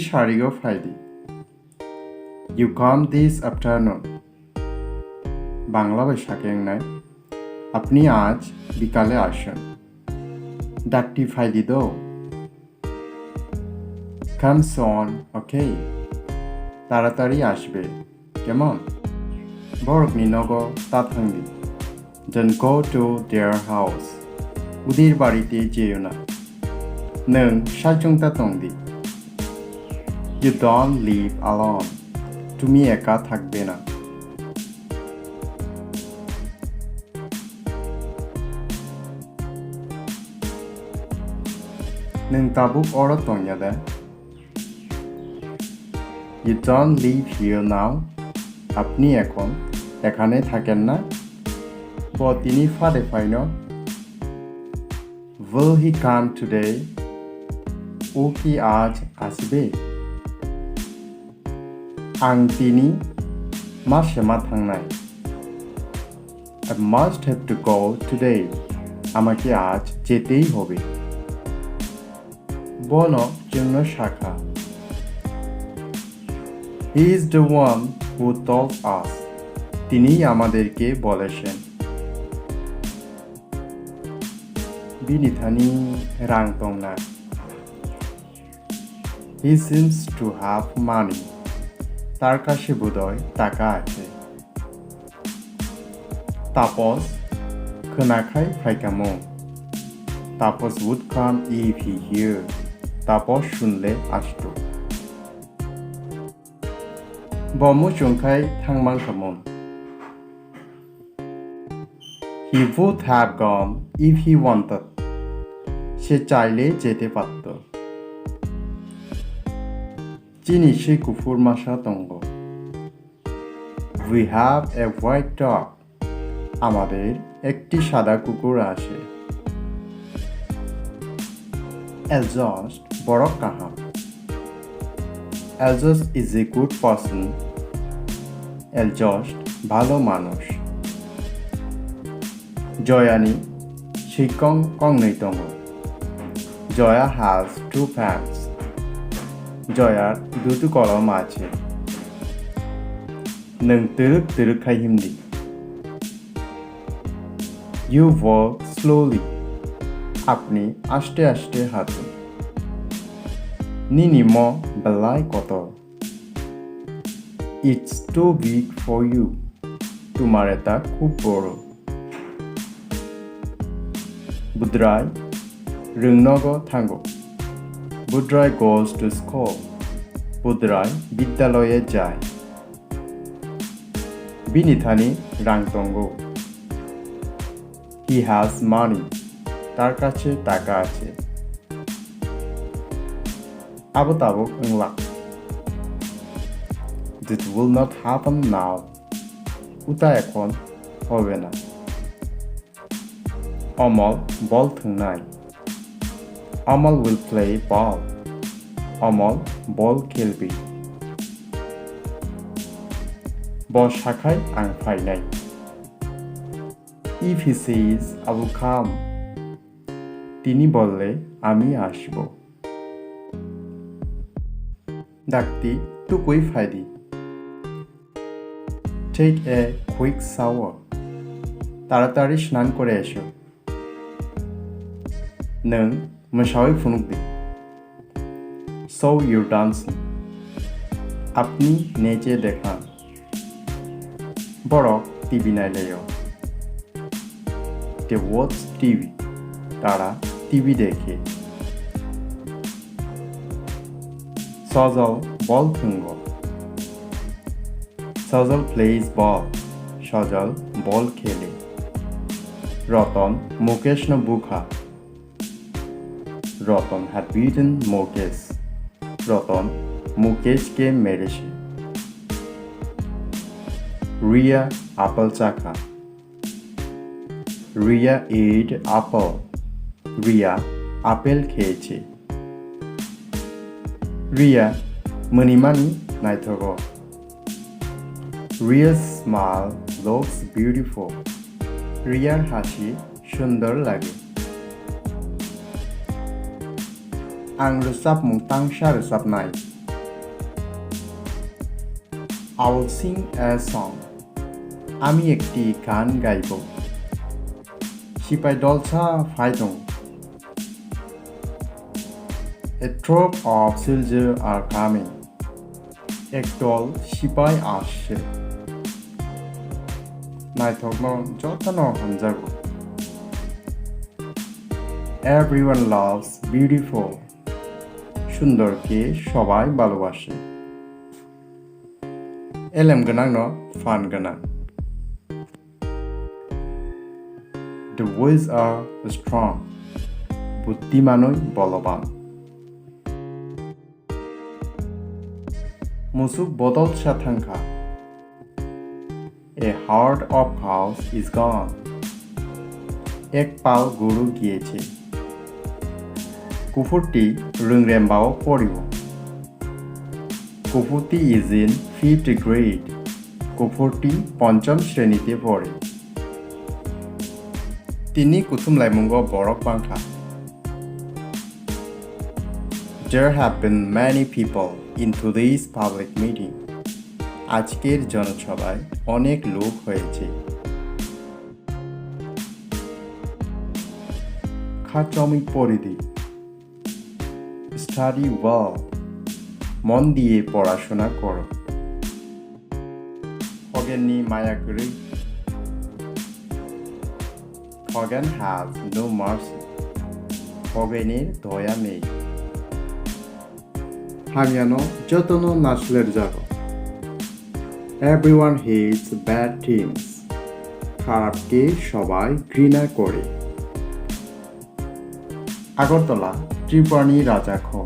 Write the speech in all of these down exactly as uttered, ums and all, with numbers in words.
Sarigo phaidi. You come this afternoon. Bangla bai sakhe wngnai, আপনি আজ বিকালে আসুন. Dakti phaidi do. Come soon, okay? তাড়াতাড়ি আসবে, কেমন? Borokni nogo ta thangdi. Don't go to their house. Udir barite jeyo na. Nwng saichung ta tongdi. You don't live alone. তুমি একা থাকবে না. Nwng tabuk oro tongya de? You don't live here now. আপনি এখন এখানে থাকেন না. Bo tini phade phaino? Will he come today? O ki aaj asbe? Ang tini ma sema thangnai. I must have to go today. আমাকে আজ যেতেই হবে. Bono chwngno sakha. He is the one who told us. তিনিই আমাদেরকে বলেছেন. Bini thani rang tongna. He seems to have money. তার কাছে বোধহয় টাকা আছে. Tapos khwnakhai phaikamo. Tapos would come if he hear. Tapos shunle ashto. Bo muchungkhai thangmangkhamon. He would have gone if he wanted. Se chaile jete patto. Chini se kuphur masa tongo. We have a white dog. আমাদের একটি সাদা কুকুর আছে. Eljost borok kaham. Eljost is a good person. Eljost bhalo manush. Joyani sikong kongnwi tongo. Joya has two pants. Joyar dutu kolom ache. Nwng twrwk twrwk khai himdi. You walk slowly. আপনি আস্তে আস্তে হাঁটুন. Nini mo belai kotor. It's too big for you. তোমার এটা খুব বড়. Budrai rwngnogo thango. Budrai goes to school. Budrai bidyaloye jai. Bini thani rang tongo. He has money. তার কাছে টাকা আছে. Abo tabuk wnglak. That will not happen now. Uta ekhon hobe na. Omol bol thwngnai. Omol will play ball. Omol bol khelbi. Bo sakhai ang phainai. If he says, I will come, tini bolle ami ashbo. Dakti tukui phaidi. Take a quick shower. তাড়াতাড়ি স্নান করে এসো. Nwng mwsawi phunukdi. Show your dancing. আপনি নেচে দেখান. Borok T V nailaio. They watch T V. তারা T V দেখে. Sojol bol thwngo. Sojol plays ball. Sojol bol khele. Roton Mukeshno bukha. Roton had beaten Mukesh. Roton Mukeshke mereshe. Riya apple chakha. Riya ate apple. Riya apple kheyeche. Riya mwnimani naithogo. Riya's smile looks beautiful. Riyar hasi sundor lage. Ang rwchapmung tangsa rwchapnai. I will sing a song. আমি একটি গান গাইব। সিপাই দলছা ফাইদং। A troop of soldiers are coming. একদল সিপাই আসছে। নাইথকনো যতনো হামজাগো। Everyone loves beautiful. সুন্দরকে সবাই ভালোবাসে। Elem gwnangno phan gwnang. The wise are strong. Buddimanoi boloban. Musuk bodol sa thangkha. A herd of cows is gone. Ek pal goru giyece. Kuphurti rwngrembao porio. Kuphurti is in fifth grade. Kuphurti ponchom shrenite pore. Tini kuthum laimungo borok bangkha. There have been many people in today's public meeting. আজকের জনসভায় অনেক লোক হয়েছে। Khachomwi poridi. Study well. মন দিয়ে পড়াশোনা করো। খগেননি মায়া করি। Khogeni has no mercy. Khogeni doya nei. Hamyano jotono nasler jago. Everyone hates bad things. খারাপকে সবাই ঘৃণা করে। আগরতলা ত্রিপুরানি রাজা খো।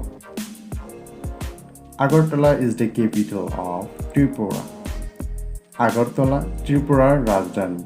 Agartala is the capital of Tripura. Agartala ত্রিপুরার রাজধানী।